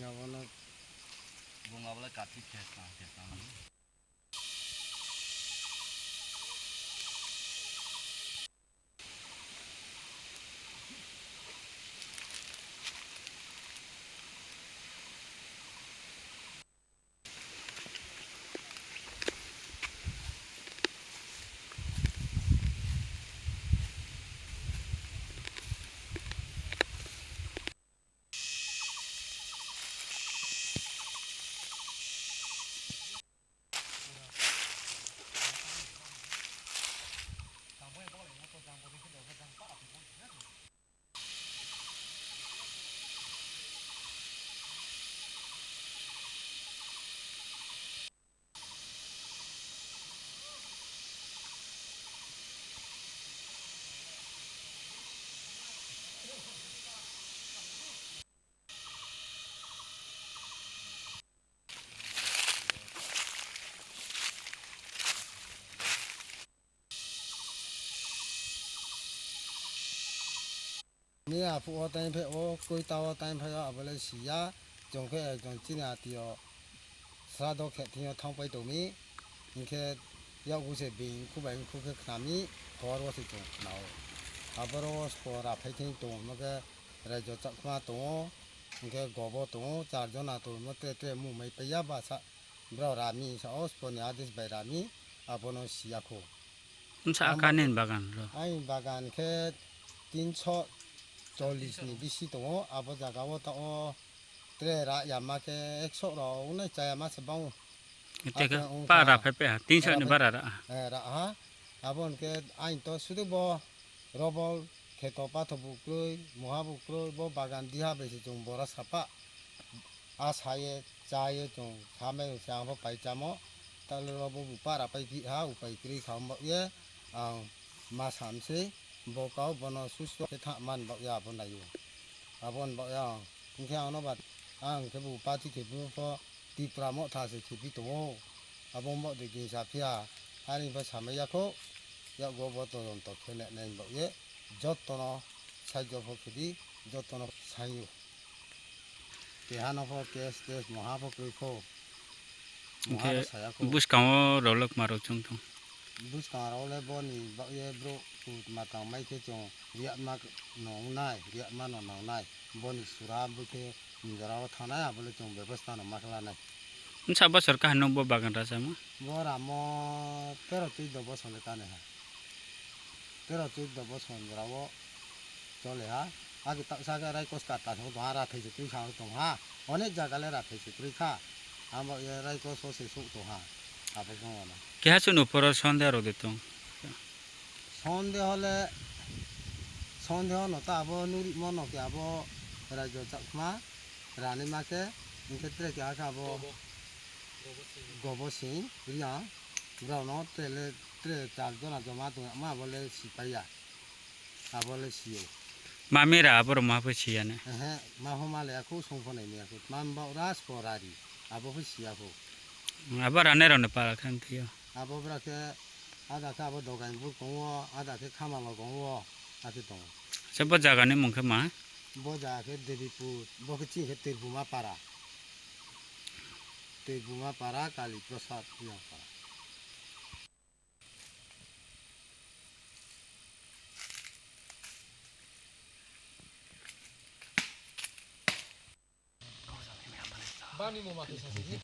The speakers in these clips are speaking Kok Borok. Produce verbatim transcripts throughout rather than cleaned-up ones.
Abono bung abola kathi khe tang khe tang. Ni aphuru o time phai o koi ta o time phai o abole siya, chwng khe ekjon chini atio srado khe thwngyo thang pai tongmi, hinkhe yakgu se bini khubai khuk khe khnami, hor o se chwng khnao. Aboro o spo ra phai thwng tongo, hwnkhe raijo chakma tongo, hinkhe gobo tongo, char jona tongo, tre tre mung mai paiya basa. Bro rami sa o sponi adis bai rami abono siyakho. Wngsa amo akanin bagan ro. Aini bagan khe tinso chollish ni bisi tongo. Abo jaga o ta o tre ra yama khe ekso rok wngnai chaya ma se bang. Tei khe pa ra phai pe ha, tinso ni bara ra. Eh, ra ha. Abo hwnkhe aini to sudu bo Robol kheto patho bukrwi, moha bukrwi, bo bagan diha bai se chwng bora sapa. A saye, chaye chwng samai se ang bo pai chamo. Tale ro bo para pai phi ha, upai kwrwi kha, wng bak ye ang ma sam se, bo kau bono susto khe tha man bak ya abo naio. Abo wng bak ya ang, hwnkhe ang no ba, ang khe bo party khe bo pho Tipra Motha se khibi tongo. Abo wng bak de gingsa phiya, ani bo samai ya kho, yakgo bo todonto khe nai nai bak ye. Jotono saijo pho khidi, jotono saio. Keha no pho case tes moha pho kwrwi kho. Moha hwnkhe bo saya kho. Bwskango rolok ma rok chwng thung. Bwskango rok le boni bagwi bro kut ma tang mai khe chwng riyatma no wngnai, riyatma no nangnai. Boni sura bwkhe njora o thanai, abo le chwng bebostha no ma khe lanai. Wngsa bosor kaham no bo bagan rachama? Bo ramo tero chuddo bosor le kani ha. Tero chuddo bosor jora o chole ha. Agi taksa khe raikos kata se tong ha, rathai se twi sa tong ha. Onek jaga le rathai se twi kha. Amo ye raikos o se suk tong ha. Abo song ono. Keha chwng no poro sonde rok de tong. Sonde hole, sonde hono ta abo nuri mono ke abo raijo chakma rani ma khe, hingke tre keha khe abo Gobo Singh, Riya, borok no tre le, tre char jona joma tong ma abo le sipaiya. Abo le siyo. Mami ra abo rok ma pho siya ne? Ehe, ma ho ma le ako song pho nai miya ko. Ma ba ras ko rari. Abo pho siya ko. Abo rane rok ne para khan thiyo. Abo bra khe ada khe abo dogan buk tongo, ada khe khamalo tongo, ati tongo. Se bo jaga ni mung khe ma? Bo jaga khe Debipur, bo khe chini khe Tirbuma para. Tirbuma para, Kali Prasad Riang para. Bani mo mati sasi.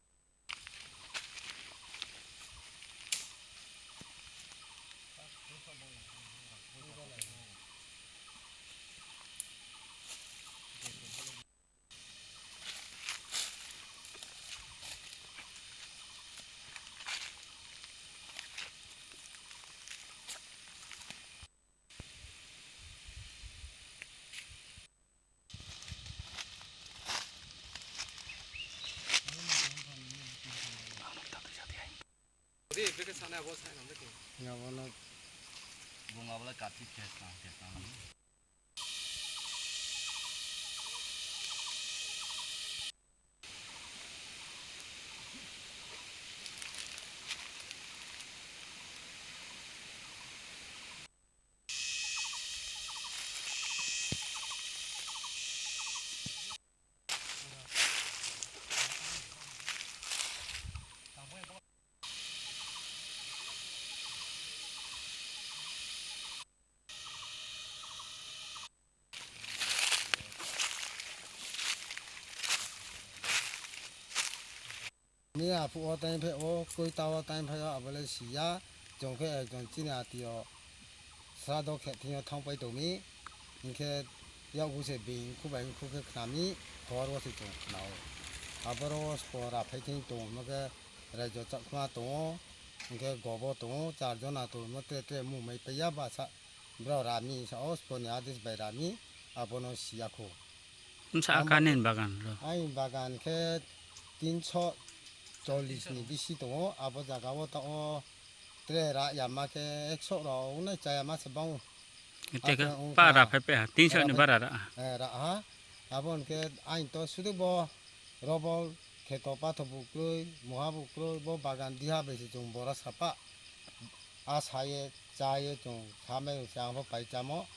Abono. Bunga bole kathi khesna, khesna. Ni aphuru o time phai o koi ta o time phai o abole siya, chwng khe ekjon chini atio srado khe thwngyo thang pai tongmi, hinkhe yakgu se bini khu bai khu khe khnami, hor o se chwng khnao. Aboro o spo ra phai thwng tong hwnba khe raijo chakma tongo, hinkhe gobo tongo, char jona tongo, tre tre mung mai paiya basa. Bro rami sa o sponi adis bai rami abono siya kho. Wngsa. Amo akanin bagan ro. Ai bagan khe tinso chollish ni bisi tongo, abo jaga o ta o tre ra yama khe ekso rok wngnai chaya ma se bang. Tei khe pa ra phai pe ha, tinso ni bara ra. Eh, ra ha. Abo hwnkhe ain to sudu bo Robol kheto patho bukrwi, moha bukrwi, bo bagan diha bai se chwng bora sapa. A saye, chaye chwng samai se ang bo pai chamo.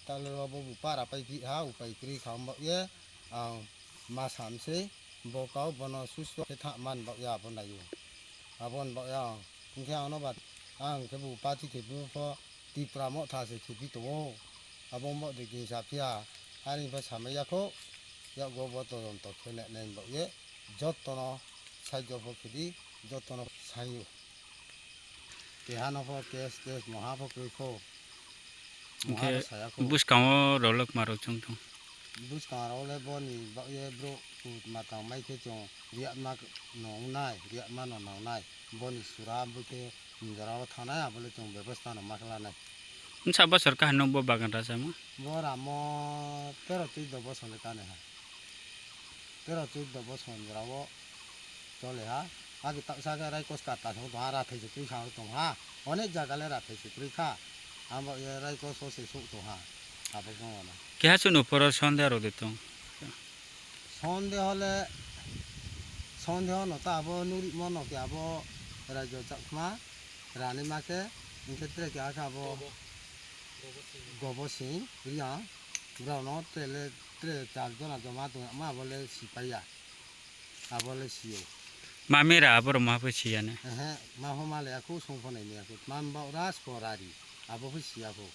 Talero bo bupara pai phi ha, upai kwrwi kha wng bak ye. Ang ma sam se bo kau bono susto khe tha man bak ya bo naio. Abo ni bak ya ang. Hinkhe ang no ba, ang khe bo party khe bo pho Tipra Motha se khibi tongo. Abo mo de gingsa phiya, ani pha samai yakho, yakgo bo todonto khe nai nai bo ye, jottono saijo pho khidi, jottono saio. Keha no pho case tes moha pho kwrwi kho. Moha. Hinkhe bo saya kho. Bwskango rwlwk ma rw chwng thung. Bwskango rw le boni bo ye bro kut matang mai khe chwng riya ma nong nai, riya ma no nong nai. Boni sura bo khe Jora o thanai, abole chwng bebostha no ma khe lanai. Wngsa bosor kaham no bo bagan rachama? Bo ramo tero chuddo bosor ni kani ha. Tero chuddo bosor ni jora o chole ha. Agi taksa khe Raikos kata thang tong ha, rathai se twi thang tong ha. Onek jaga le rathai se twi kha. Amo ye Raikos o se suk tong ha. Abo wngmano. Keha chwng uporo sonde rw de tong. Sonde hole, sonde ono ta abo nurimo no ke abo raijo chakma rani ma khe, hinkhe tre keha khe abo Gobo. Gobo Singh. Gobo Singh, Riang, brao no tre le, tre char jona joma tong ma abo le sipaiya, abo le siyo. Mami ra abo rok ma phe siya ne? Ehe, ma ho ma le aku song pho nai ni aku, ma mbao ras ko rari, abo phe siya ko.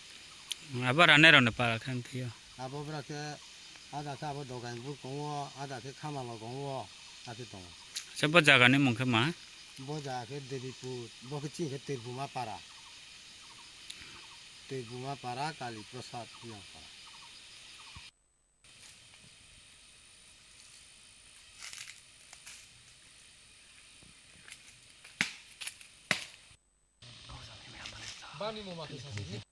Abo rane rone para khan thiyo. Abo bra khe ada khe abo dogan bur tongo, ada khe khamalo tongo, ati tongo. Se bo jaga ni mung khe ma? Bo jaga khe Debipur, bo khe chini khe Tirbuma para. Tirbuma para, Kali Prasad Riang para. Bani mo ma khe sasi ni